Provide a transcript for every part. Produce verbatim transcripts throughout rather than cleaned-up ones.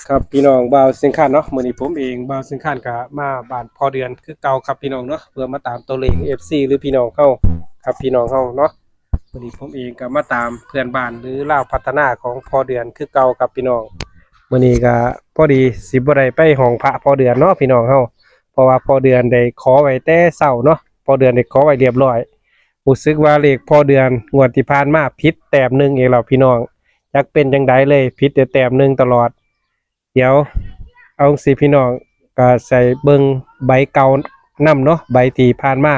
ครับพี่น้อง บ่าวเชียงคานเนาะ มื้อนี้ผมเอง บ่าวเชียงคานก็มาบ้านพ่อเดือนคือเก่าครับพี่น้องเนาะ เพื่อมาตามตัวเลข เอฟซี หรือพี่น้องเฮาครับ พี่น้องเฮาเนาะ มื้อนี้ผมเองก็มาตามเพื่อนบ้านหรือลาวพัฒนาของพ่อเดือนคือเก่าครับพี่น้อง มื้อนี้ก็พอดีสิบ่ได้ไปห้องพระพ่อเดือนเนาะพี่น้องเฮา เพราะว่าพ่อเดือนได้ขอไว้แต่เช้าเนาะ พ่อเดือนได้ขอไว้เรียบร้อย รู้สึกว่าเลขพ่อเดือนงวดที่ผ่านมาผิดแต้มหนึ่งอีกแล้วพี่น้อง จักเป็นจั่งใดเลย ผิดแต่แต้มหนึ่งตลอด เดี๋ยวเอาสิพี่น้อง ก็ใส่เบิ่งใบเก่านำเนาะ ใบที่ผ่านมา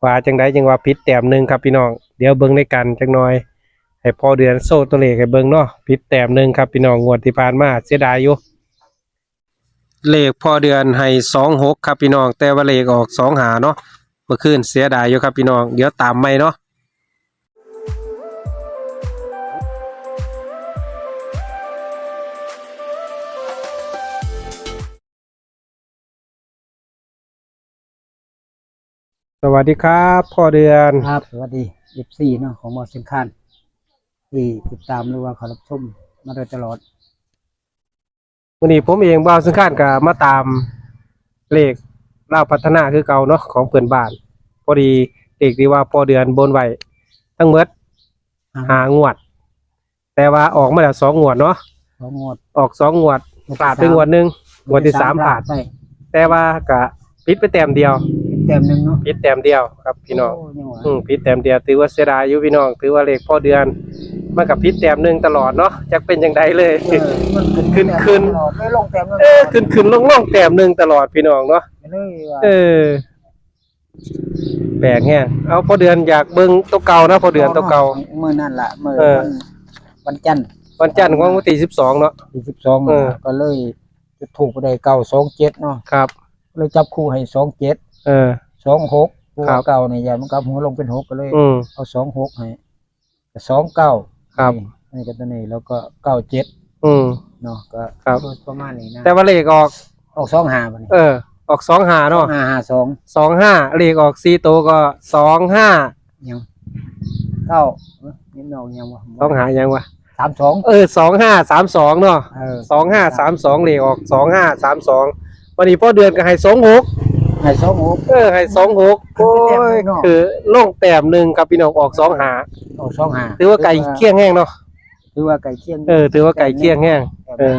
ว่าจั่งใดจั่งว่าผิดแต้มหนึ่งครับพี่น้อง เดี๋ยวเบิ่งในกันจักหน่อย ให้พ่อเดือนโชว์ตัวเลขให้เบิ่งเนาะ ผิดแต้มหนึ่งครับพี่น้อง งวดที่ผ่านมา เสียดายอยู่ เลขพ่อเดือนให้สองหกครับพี่น้อง แต่ว่าเลขออกสองห้าเนาะ เมื่อคืนเสียดายอยู่ครับพี่น้อง เดี๋ยวตามใหม่เนาะ สวัสดีครับ พ่อเดือน ครับ สวัสดี เอฟซี เนาะ ของบ่าวเชียงคาน ที่ติดตามหรือว่าเขารับชมมาโดยตลอด มื้อนี้ผมเอง บ่าวเชียงคานก็มาตามเลขลาวพัฒนาคือเก่าเนาะ ของเพื่อนบ้าน พอดีเลขที่ว่าพ่อเดือนบนไว้ทั้งหมด อ่า ห้างวด แต่ว่าออกมาแล้วสองงวดเนาะ สองงวด ออกสองงวด งวดที่ พลาดไป สาม งวดหนึ่ง งวดที่ งวดที่ สาม สาม พลาด พลาดไป แต่ว่าก็ผิดไปแต้มเดียว ผิดแต้มหนึ่งเนาะ ผิดแต้มเดียวครับพี่น้อง โอ้ ยังหวะ อืม ผิดแต้มเดียว ถือว่าเสียดายอยู่พี่น้อง ถือว่าเลขพ่อเดือน มันก็ผิดแต้มหนึ่งตลอดเนาะ จักเป็นจั่งใดเลย เออ มันขึ้น ขึ้น ขึ้น ตลอด เลยลงแต้มหนึ่ง เออ ตลอด ขึ้นขึ้นลงลงแต้มหนึ่งตลอดพี่น้องเนาะ ก็เลยว่า เออ แปลกแฮง เอา พ่อเดือนอยากเบิ่งตัวเก่านะ พ่อเดือนตัวเก่า มื้อนั่นล่ะ มื้อ เออ วัน วันจันทร์ วันจันทร์ของวันที่สิบสองเนาะ ที่สิบสอง เออ ก็เลยจุดธูปได้เก้าสองเจ็ดเนาะ ครับ เลยจับคู่ให้สองเจ็ด เออ สองหก เพราะว่า ครับ เก้านี่ย้านมันกลับหัวลงเป็นหก ก็เลย อืม เอาสองหกให้ ก็สองเก้า ครับ นี่ นี่ก็ตัวนี้ แล้วก็เก้าเจ็ด อืม เนาะ ก็ ครับ ประมาณนี้นะ แต่ว่าเลขออก ออกสองห้าบัดนี้ เออ ออกสองห้าเนาะ สองห้าห้าสอง สองห้า เลขออกสี่ตัวก็ สองห้า ยัง เก้า เอ๊ะ นี่มันออกยังวะ สองห้ายังวะ สามสอง เออ สองห้าสามสองเนาะ เออ สองห้าสามสอง เลขออก สองห้าสามสอง วันนี้พ่อเดือนก็ให้ สองหก ให้ สองหก เออ ให้ สองหก โอ้ย แต้มหนึ่งเนาะ คือลงแต้มหนึ่งครับพี่น้อง ออก สองห้า ออก สองห้า ถือว่าใกล้เคียงแฮงเนาะ ถือว่าใกล้เคียง เออ ถือว่าใกล้เคียงแฮง เออ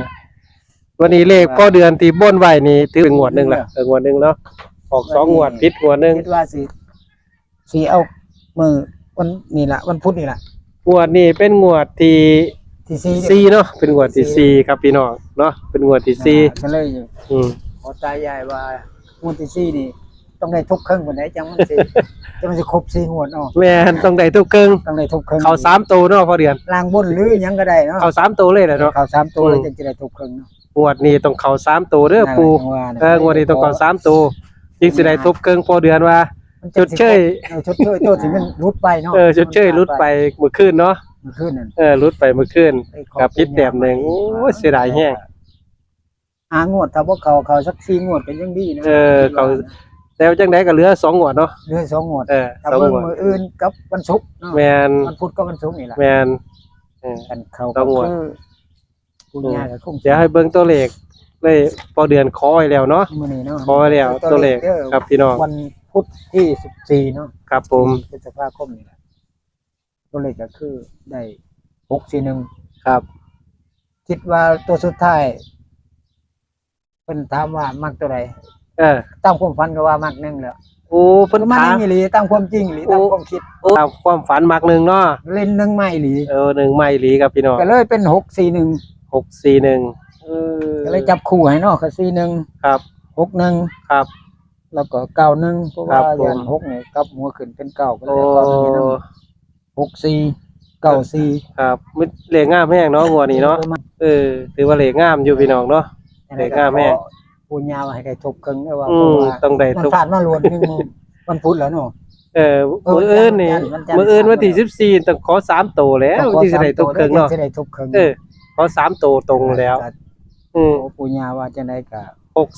วันนี้เลขพ่อเดือนที่บนไว้นี่ถือเป็นงวดหนึ่งละ เออ งวดหนึ่งเนาะ ออกสองงวด ผิดงวดหนึ่ง คิดว่าสิ สิเอามื้อวันนี่ล่ะ วันพุธนี่ล่ะ งวดนี้เป็นงวดที่ ที่สี่ สี่เนาะ เป็นงวดที่สี่ สี่ครับพี่น้องเนาะ เป็นงวดที่สี่ อ่า ก็เลย อืม ขอตายายว่างวดที่สี่นี่ ต้องได้ทุกครึ่งบัดนี้ จั่งมันสิ จั่งมันสิครบสี่งวดเนาะ แม่น ต้องได้ทุกครึ่ง ต้องได้ทุกครึ่ง เข้าสามตัวเนาะพ่อเดือน ล่างบนหรือหยังก็ได้เนาะ เข้าสามตัวเลยแหละเนาะ เข้าสามตัวเลย อืม จั่งสิได้ทุกครึ่งเนาะ งวดนี้ต้องเข้าสามตัวเด้อปู่ นั่นแหละจั่งว่านะ เออ งวดนี้ต้องเข้าสามตัว จั่งสิได้ทุกครึ่ง พ่อเดือนว่า มันจั่งสิ ชดเชย เออ ชดเชยตัวที่มันหลุดไปเนาะ เออ ชดเชยหลุดไปเมื่อคืนเนาะ เมื่อคืนนั่น เออ หลุดไปเมื่อคืน ไอ้ขอ กับผิดแต้มหนึ่ง ปู่ย่า โอ้ย เสียดายแฮง ห้างวด ถ้าบ่เข้า เข้าสักสี่งวดก็ยังดีนะ เออ เข้า คิดว่านะ แต่ว่าจั่งใดก็เหลือสองงวดเนาะ เหลือสองงวด เออ ถ้า สองงวด เบิ่งมื้ออื่นกับวันศุกร์เนาะ แม่น วันพุธกับวันศุกร์นี่ล่ะ แม่น เออ คันเข้า สองงวด ก็คือ ปู่ย่าก็คง เดี๋ยวให้เบิ่งตัวเลขเลย พ่อเดือนขอไว้แล้วเนาะ มื้อนี้เนาะ ขอไว้แล้ว ตัวเลข ตัวเลขเด้อ ครับพี่น้อง วันพุธที่สิบสี่เนาะ ครับผม พฤษภาคมนี่แหละ ตัวเลขก็คือได้ หกสี่หนึ่ง ครับ คิดว่าตัวสุดท้าย เพิ่นถามว่ามักตัวใด เออ ตามความฝันก็ว่ามักหนึ่งแหละ โอ้ เพิ่น ก็มา ถาม หนึ่งอีหลี ตามความจริงอีหลี โอ้ ตามความคิด โอ้ ตามความฝันมักหนึ่งเนาะ เล่นหนึ่งมาอีหลี เออ หนึ่งมาอีหลีครับพี่น้อง ก็เลยเป็น หกสี่หนึ่ง หกสี่หนึ่ง เออ ก็เลยจับคู่ให้เนาะ ก็ สี่หนึ่ง ครับ หกหนึ่ง ครับ แล้วก็ เก้าหนึ่ง เพราะว่า ครับผม ย้าน หกนี่กลับหัวขึ้นเป็น เก้า ก็เลย โอ้ เอา เก้าหนึ่ง ให้นำ หกสี่ เก้าสี่ ครับ มีเลขงามแฮงเนาะ งวดนี้เนาะ เออ ประมาณ เออ ถือว่าเลขงามอยู่พี่น้องเนาะ จั่งใด๋ เลขงามแฮง ก็ขอปู่ย่าว่าให้ได้ทุกครึ่งเด้อว่า อืม เพราะว่า ต้องได้ทุก มันผ่านมาล้วนหนึ่งมื้อ วันพุธแล้วเนาะ เออ เออ มื้ออื่นนี่ วันจันทร์ วันจันทร์ มื้ออื่นวันที่ ครับ สิบสี่ ต้องขอสามตัวแล้ว ต้องขอ ที่สิได้ทุกครึ่งเนาะ สามตัว ที่สิได้ทุกครึ่ง เออ ขอสามตัวตรงแล้ว ครับ อืม โอ้ ปู่ย่าว่าจั่งใด๋ก็ หก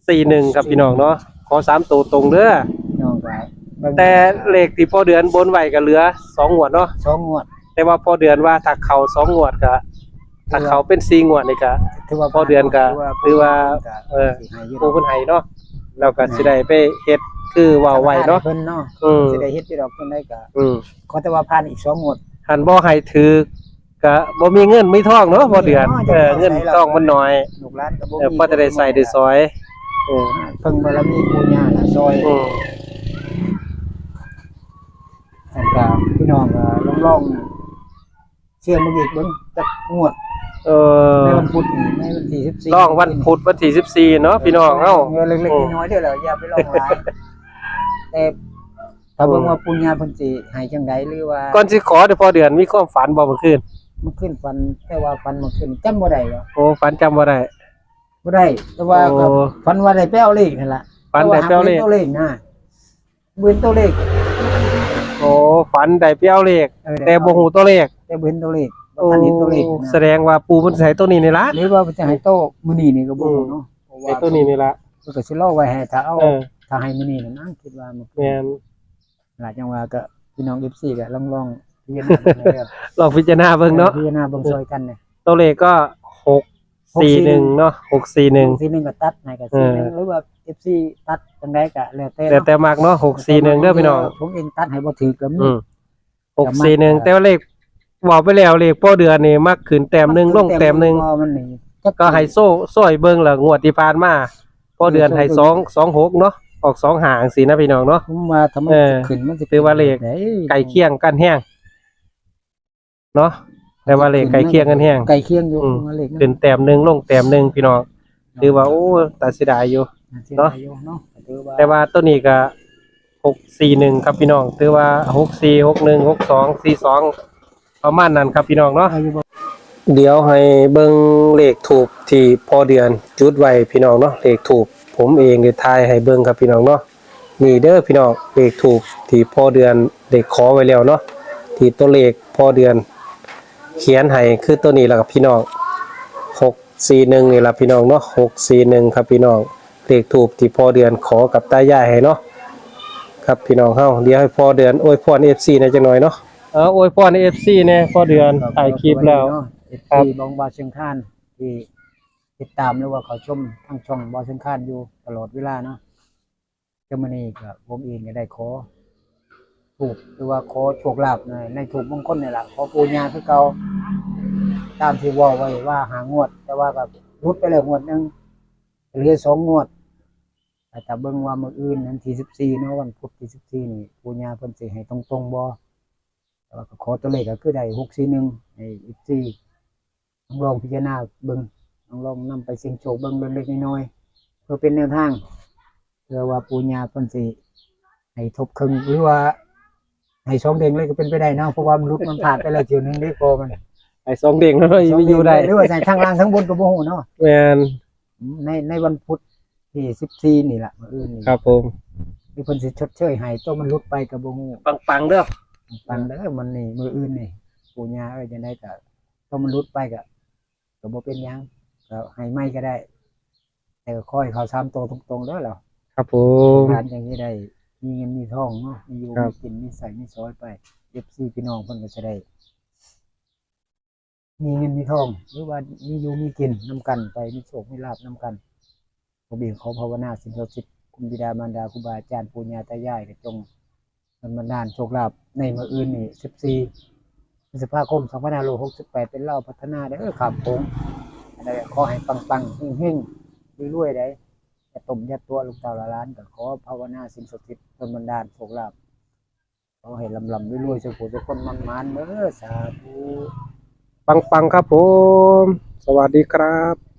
สี่หนึ่ง ครับพี่น้องเนาะ ขอสามตัวตรงเด้อ พี่น้องก็เบิ่ง แต่เลขที่พ่อเดือนบนไว้ก็เหลือสองงวดเนาะ สองงวด แต่ว่าพ่อเดือนว่าถ้าเข้าสองงวดก็ ถ้าเขาเป็นสี่งวดนี่ก็ ถือว่า พอเดือนก็ ถือว่า ถือว่า ก็ เออ สิให้อยู่ ผู้เพิ่นให้เนาะ เราก็สิได้ไปเฮ็ดคือเว้าไว้เนาะ เพิ่นเนาะ อืม สิได้เฮ็ดอยู่ดอกเพิ่นได้ก็ อืม ขอแต่ว่าผ่านอีกสองงวด หันบ่ให้ถือก็บ่มีเงินมีทองเนาะพอเดือน เนาะ เออ จะ เงิน ใช้ ทองมันน้อย ลูกหลานก็บ่ เออ มี พอจะได้ใส่ได้สอย เออ เพิ่งบารมีปู่ย่าละซอย อืม แล้วก็พี่น้องก็ลองลองเสี่ยงมาอีกเบิ่งจักงวด เออ ในวันพุธนี่ในวันที่สิบสี่ ลองวันพุธวันที่สิบสี่เนาะพี่น้องเอ้า เงินเล็กๆน้อยๆเด้อแล้วอย่าไปลองหลายแต่ถ้าเบิ่งว่าปู่ย่าเพิ่นสิให้จังใดหรือว่า ก่อนสิขอเดี๋ยวพอเดือนมีความฝันบ่เมื่อคืน เมื่อคืนฝันแต่ว่าฝันเมื่อคืนจำบ่ได้ว่า โอ้ฝันจำบ่ได้ บ่ได้ แต่ว่าก็ โอ้ ฝันว่าได้ไปเอาเลขนั่นล่ะ ฝันได้ไปเอาเลข แต่ว่าหาบ่ห็นตัวเลขนะบ่เห็นตัวเลข โอ้ฝันได้ไปเอาเลข เออ แต่บ่ฮู้ตัวเลข แต่บ่เห็นตัวเลขบ่ทันเห็นตัวเลขนะ แสดงว่าปู่เพิ่นสิให้ตัวนี้นี่ละ หรือว่าจะให้โตมื้อนี้นี่ก็บ่รู้เนาะเพราะว่า ให้ตัวนี้นี่ละ เพิ่นก็สิรอไว้ให้ถ้าเอา เออ ถ้าให้มื้อนี้นั่นนะคิดว่ามัน แม่น หลายจังว่าก็พี่น้อง เอฟซี ก็ลองลองพิจารณาเบิ่งเด้อ ลองพิจารณาเบิ่งเนาะ พิจารณาเบิ่งซอยกันเนี่ย ตัวเลขก็หกสี่หนึ่งเนาะหกสี่หนึ่ง สี่หนึ่งก็ตัดให้ก็ เออ สี่หนึ่งหรือว่า เอฟซี ตัดจังไดก็แล้วแต่ แล้วแต่มักเนาะหกสี่หนึ่งเด้อพี่น้อง ผมเองตัดให้บ่ถือก็มี อืมหกสี่หนึ่งแต่ว่าเลขบอกไปแล้วเลขพ่อเดือนนี่มักขึ้นแต้มหนึ่งลงแต้มหนึ่ง ก็มันนี่ ก็ให้โซ่โซ่ให้เบิ่งละงวดที่ผ่านมาพ่อเดือนให้สองสองหกเนาะออกสองห้าจังซี่นะพี่น้องเนาะ ผมว่าถ้ามัน เออ ขึ้นมันสิ ถือว่าเลข เด้ ใกล้เคียงกันแฮงเนาะแต่ว่าเลขใกล้เคียงกันแฮง ใกล้เคียงอยู่ อืม ว่าเลขนะ ขึ้นแต้มหนึ่งลงแต้มหนึ่งพี่น้องถือว่าโอ้ตาเสียดายอยู่ เสียดายอยู่เนาะถือว่า แต่ว่าตัวนี้ก็หกสี่หนึ่งครับพี่น้องถือว่าหกสี่หกหนึ่งหกสองสี่สองประมาณนั้นครับพี่น้องเนาะ เอาอยู่บ่ เดี๋ยวให้เบิ่งเลขธูปที่พ่อเดือนจุดไว้พี่น้องเนาะเลขธูปผมเองได้ถ่ายให้เบิ่งครับพี่น้องเนาะนี่เด้อพี่น้องเลขธูปที่พ่อเดือนได้ขอไว้แล้วเนาะที่ตัวเลขพ่อเดือน เขียนให้คือตัวนี้แหละครับพี่น้องหกสี่หนึ่งนี่แหละพี่น้องเนาะหกสี่หนึ่งครับพี่น้องเลขธูปที่พ่อเดือนขอกับตายายให้เนาะครับพี่น้องเฮาเดี๋ยวให้พ่อเดือนอวยพร เอฟซี หน่อยจังหน่อยเนาะ เอออวยพรให้ เอฟซี แน่พ่อเดือนถ่ายคลิปแล้ว เอฟซีบองบาเชียงคานที่ติดตามหรือว่าเขาชมทางช่องบาเชียงคานอยู่ตลอดเวลาเนาะ ก็มื้อนี้ก็ผมเองก็ได้ขอธูปหรือว่าขอโชคลาภในในธูปมงคลนี่ล่ะขอปู่ย่าคือเก่าตามที่เว้าไว้ว่าห้างวด แต่ว่าก็หลุดไปแล้วงวดหนึ่งเหลือสองงวดแต่ถ้าเบิ่งว่ามื้ออื่นวันที่สิบสี่เนาะวันพุธที่สิบสี่นี่ปู่ย่าเพิ่นสิให้ตรงๆบ่แต่ว่าก็ขอตัวเลขก็คือได้หกสี่หนึ่งให้ เอฟซี ลองลองพิจารณาเบิ่งลองลองนำไปเสี่ยงโชคเบิ่งเล็กๆน้อยๆเพื่อเป็นแนวทางเพื่อว่าปู่ย่าเพิ่นสิให้ทบครึ่งหรือว่าให้สองเด้งเลยก็เป็นไปได้เนาะเพราะว่ามันหลุดมันพลาดไปแล้วเที่ยวหนึงเด้ก็มัน ไอ้สองเด้งแล้ว สอง อยู่ได้ เด้งเลยหรือว่าใส่ทางล่างทั้งบนก็บ่ฮู้เนาะ แม่น ในในวันพุธที่สิบสี่นี่ล่ะมื้ออื่นนี่ ครับผม หรือเพิ่นสิชดเชยให้ตัวมันหลุดไปก็บ่ฮู้ ปังๆเด้อ ปังเด้อมันนี่มื้ออื่นนี่ปู่ย่าเอ้ยจังได๋ก็ตัวมันหลุดไปก็ก็บ่เป็นหยังก็ให้ใหม่ก็ได้ แต่ก็ขอให้เข้าสามตัวตรงๆเด้อล่ะ ครับผม ร้านจังสิได้มีเงินมีทองเนาะมีอยู่ ครับ มีกินมีใช้มีสอยไป เอฟซี พี่น้องเพิ่นก็จะได้ มีเงินมีทอง หรือว่ามีอยู่มีกินนำกันไปมีโชคมีลาภนำกันผมเองขอภาวนาสิ่งศักดิ์สิทธิ์คุณบิดามารดาครูบาอาจารย์ปู่ย่าตายายก็จง มันบันดาลโชคลาภในมื้ออื่นนี่สิบสี่พฤษภาคมสองพันห้าร้อยหกสิบแปดเป็นลาวพัฒนาเด้อครับผมอันใดขอให้ปังๆเฮงๆรวยๆได้อย่าต้มอย่าตัวลูกเต้าหลานก็ขอภาวนาสิ่งศักดิ์สิทธิ์ดลบันดาลโชคลาภขอให้ลำๆรวยๆสุขสุขคนมันๆเด้อสาธุ ปังๆครับผมสวัสดีครับ